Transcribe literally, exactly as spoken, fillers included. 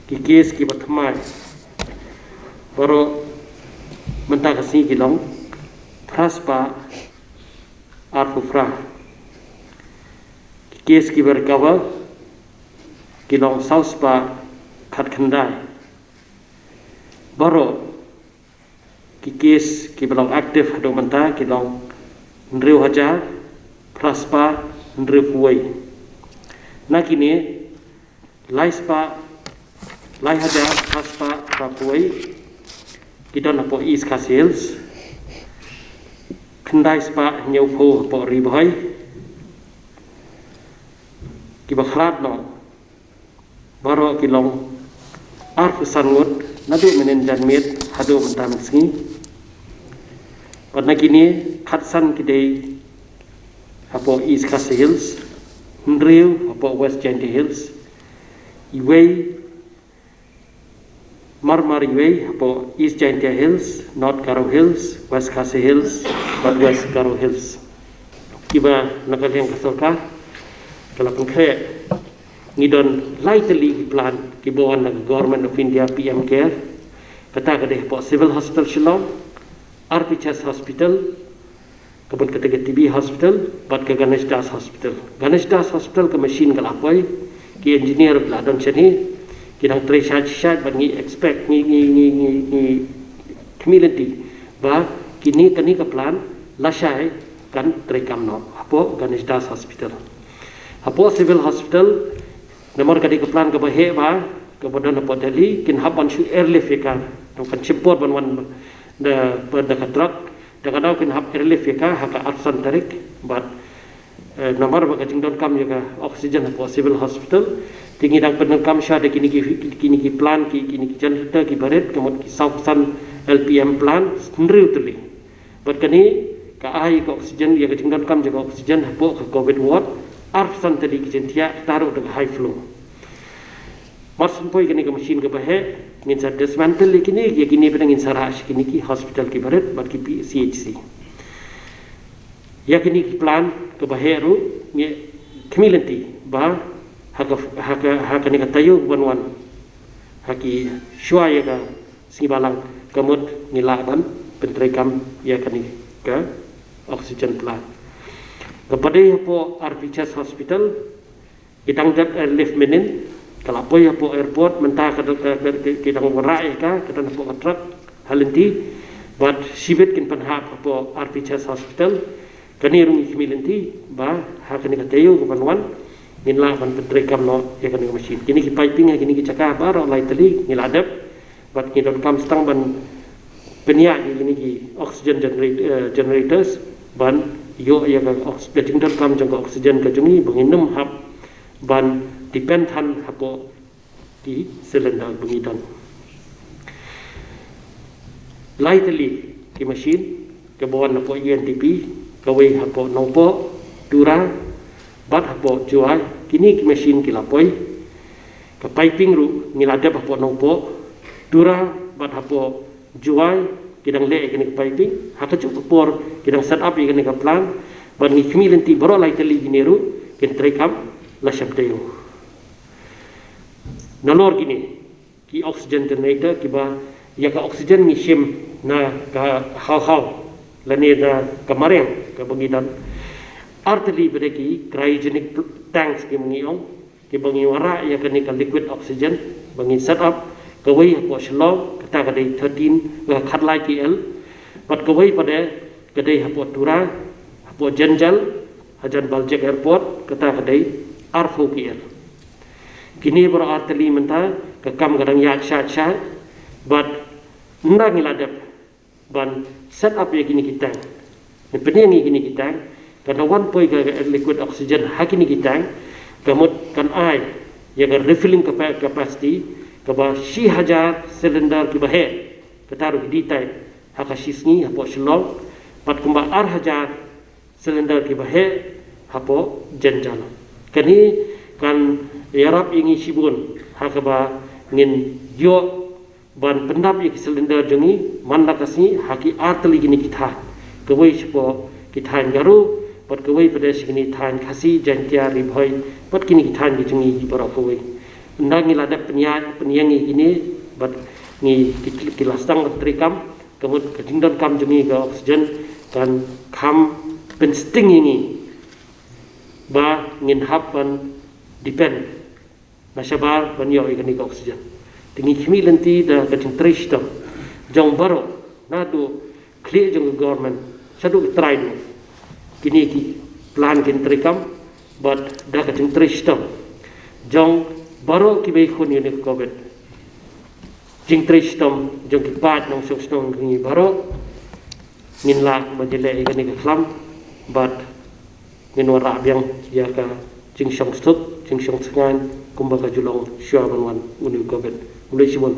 Ki kes kiba thymmai baroh mynta ka sngi ki long phra spah arphew phra. Ki kes kiba recover ki long saw spah khatkhyndai. Baroh ki kes kiba long active haduh mynta ki long hynriew hajar phra spah hynriewphew wei. Na kine, lai spah, lai hajar phra spah phraphew wei ki don hapoh East Khasi Hills, khyndai spah hynñiewphew hapoh Ri Bhoi. Kiba khlad noh baroh ki long arphew san ngut naduh mynhynnin janmiet haduh mynta mynsngi. Bad na kine, khatsan ki dei hapoh East Khasi Hills, hynriew hapoh West Jaintia Hills, iwei, marmar iwei hapoh East Jaintia Hills, North Garo Hills, West Khasi Hills bad West Garo Hills. Kiba na ka liang ka sorkar ka la pynkhreh, ngi don lai tylli ki plan kiba wan na ka Government of India, P M CARE. Kata ka dei hapoh Civil Hospital Shillong, R P Chest Hospital, ka bun kata ka T B Hospital bad ka Ganesh Das Hospital. Ganesh Das Hospital ka machine ka la poi, ki engineer ki la don shane, ki dang trei shait shait bad ngi expect, ngi ngi ngi ngi ngi khmih lynti ba kine, kane ka plan lashai kan treikam noh hapoh Ganesh Das Hospital. Hapoh Civil Hospital, namar ka dei ka plan kaba heh ba kaba don hapoh Delhi, kin hap ban shu airlift ïa ka, to kan shim por ban wan da, da ka truck, da ka daw kin hap airlift ïa ka ha ka arphew san tarik. Bad eh, namar ba ka jingdonkam ïa ka oxygen hapoh Civil Hospital, te ngi dang pyndonkam sha da kine ki, kine ki plan, ki, kine ki generator kiba rit, ka mut ki saw phew san L P M plan, hynriew tylli. Bad kane ka ai ka oxygen, ïa ka jingdonkam jong ka oxygen hapoh ka covid ward, arphew san tylli ki jingthiah, kata ruh da ka high flow. Mar syn poi kane ka machine kaba heh, ngin sa dismantle ïa kine, ïa kine pat ngin sa rah sha kine ki hospital kiba rit bad ki P C H C. Ïa kine ki plan kaba heh ruh ngi khmih lynti ba ha ka, ha ka, ha kane ka taïew kaban wan, ha ki, shuwa ïa ka Sngi Balang, ka mut ngi lah ban pyntreikam ïa kane ka oxygen plant. Kaba dei hapoh R P Chest Hospital, ki dang dep airlift mynhynnin, ka la poi hapoh airport, mynta ka, ka, ka, ka, ki dang wanrah ïa ka, ka don hapoh ka truck ha lynti, bad shibit kin pynhap hapoh R P Chest Hospital. Kane ruh ngi khmih lynti ba ha kane ka taïew kaban wan ngin lah ban pyntreikam noh ïa kane ka machine. Kine ki piping ha kine ki jaka baroh lai tylli ngi la dep, bad ngi donkam stang ban pynïaid ïa kine ki oxygen generat-, eh, generators ban ïoh ïa ka ox-, ka jingdonkam jong ka oxygen ka jong ngi, ba ngin ym hap ban depend than hapoh ki cylinder ba ngi don. Lai tylli ki machine kaba wan napoh U N D P, kawei hapoh Nongpoh, Tura bad hapoh Jowai, kine ki machine ki la poi. Ka piping ruh ngi la dep hapoh Nongpoh, Tura bad hapoh Jowai, ki dang leh ïa kane ka piping. Ha kajuh ka por ki dang set up ïa kane ka plant, bad ngi khmih lynti baroh lai tylli kine ruh kin treikam lashai taïew. Nalor kine ki oxygen generator kiba, ïa ka oxygen ngi shim na ka Hawhaw lane na ka Mariang kaba ngi don. Ar tylli pat de ki cryogenic tanks kiba ngi ong, kiba ngi wanrah ïa kane ka liquid oxygen ba ngi set up, kawei hapoh Shillong, kata ka dei thirteen, eh, khatlai K L, bad kawei pat de ka dei hapoh Tura, hapoh Jengjal, hajan Baljek Airport, kata ka dei arphew K L. Kine baroh ar tylli mynta ka kam ka dang ïaid shai shai, bad ynda ngi la dep ban set up ïa kine ki tank, ne pynïeng ïa kine ki tank, kan da wan poi ka, ka liquid oxygen ha kine ki tank, ka mut kan ai ïa ka refilling capa-, capacity kaba shi hajar cylinder kiba heh, kata ruh ki dei type ha ka shi sngi hapoh Shillong, bad kumba ar hajar cylinder kiba heh hapoh Jengjal. Kane kan ïarap ïa ngi shibun ha kaba ngin ïoh ban pyndap ïa ki cylinder jong ngi man la ka sngi ha ki ar tylli kine ki thaiñ. Kawei shapoh ki thaiñ Garo, bad kawei pat de sha kine ki thaiñ Khasi, Jaiñtia, Ri Bhoi, bad kine ki thaiñ ki jong ngi baroh kawei. Nda ngi la dep pynïaid pynïeng ïa kine bad ngi ki, ki la sdang treikam, ka mut ka jingdonkam jong ngi ka oxygen kan kham pynsting ïa ngi ba ngin hap ban depend na shabar ban ïoh ïa kane ka oxygen. Te ngi khmih lynti da ka jingtrei shitom jong baroh, naduh khlieh jong ka government shaduh ka trai duh. Kine ki plan kin treikam bad da ka jingtrei shitom jong baroh kiba ïakhun ïa une u Covid. Jingtrei shitom jong ki paid nongshong shnong jong ngi baroh. Ngin lah ban ïaleh ïa kane ka khlam bad ngin wanrah biang ïa ka jingshong suk jingshong sngewbha kumba ka ju long shuwa ban wan une u Covid. Khublei shibun.